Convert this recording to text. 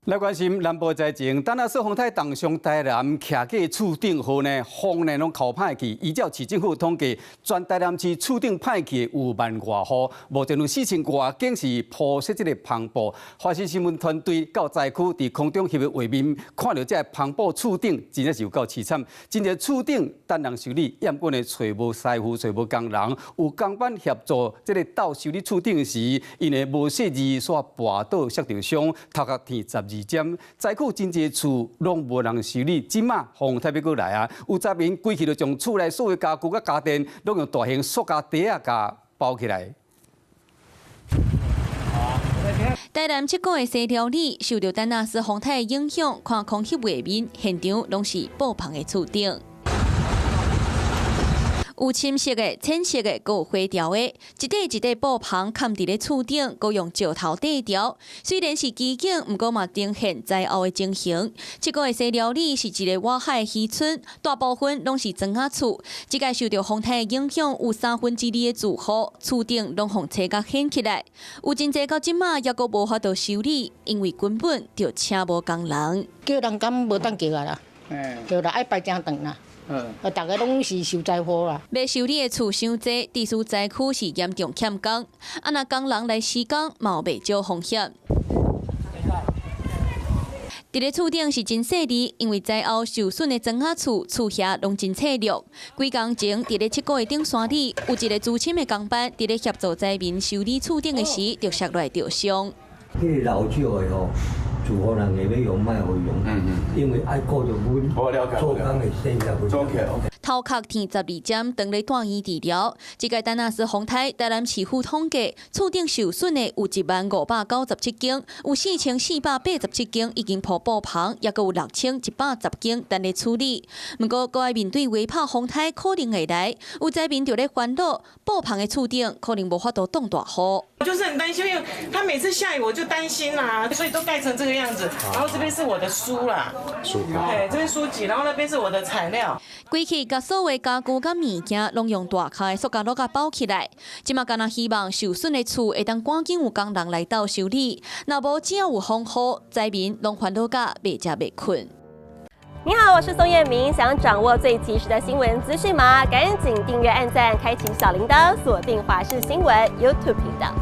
來關心南部災情，丹那斯風颱重傷台南，徛過厝頂雨呢，風呢攏哭歹去。依照市政府統計，全台南市厝頂歹去有萬外戶，目前有4000外間是鋪設這個帆布。華視新聞團隊到災區，佇空中翕的畫面，看著這个帆布厝頂，真正是有夠淒慘。真濟厝頂等人修理，毋過呢揣無師傅，揣無工人，有工班協助這个鬥修理厝頂時，因為無細膩，煞跋倒摔著傷，頭殼疼12針。災區真濟厝攏無人修理，這馬風颱欲閣來啊！有災民規氣就將厝內所有家具佮家電，攏用大型塑膠袋仔共包起來。台南七股的西寮里受著丹那斯風颱的影響，看空翕畫面，現場攏是布帆的厝頂。有深色的、淺色的，閣有花條的，一塊一塊布帆崁佇咧厝頂，閣用石頭綴牢。雖然是奇景，毋過嘛呈現災後的情形。這個的西寮里是一个外海漁村，大部分攏是磚仔厝。這擺受著風颱的影響，有2/3的住戶厝頂攏予吹共掀起來。有真濟到這馬猶閣無法度修理，因為根本就請無工人。叫人敢無當叫啊啦，叫啦愛排誠長啦。啊！逐家攏是受災戶啦。欲修理的厝傷濟，致使災區是嚴重欠工。啊，若工人來施工，嘛有袂少風險。佇咧厝頂是真細膩，因為災後受損的磚仔厝厝瓦攏真脆弱。幾工前，佇咧七股的頂山里，有一个資深的工班佇咧協助災民修理厝頂的時，就摔落來著傷。彼个老舊的吼，住戶人會欲用，莫予用，因為愛顧著阮做工的生活。頭殼疼12針，當咧住院治療。這擺丹那斯風颱，台南市府統計，厝頂受損的有10,597間，有4487間已經鋪布帆，猶閣有6110間等咧處理。毋過，閣愛面對微拍風颱可能會來，有災民就咧煩惱，布帆的厝頂可能無法度擋大雨。我就是很擔心，因為他每次下雨我就擔心啦，所以都蓋成這個樣子。然後這邊是我的書啦，書，對，這邊書籍，然後那邊是我的材料。規氣共所有家具佮物件攏用大塊的塑膠罌共包起來。這馬干焦希望受損的厝會當趕緊有工人來鬥修理，若無只要有風雨，災民攏煩惱甲袂食袂睏。你好，我是宋燕明，想掌握最及時的新聞資訊嗎？趕緊訂閱、按讚、開啟小鈴鐺，鎖定華視新聞 YouTube 頻道。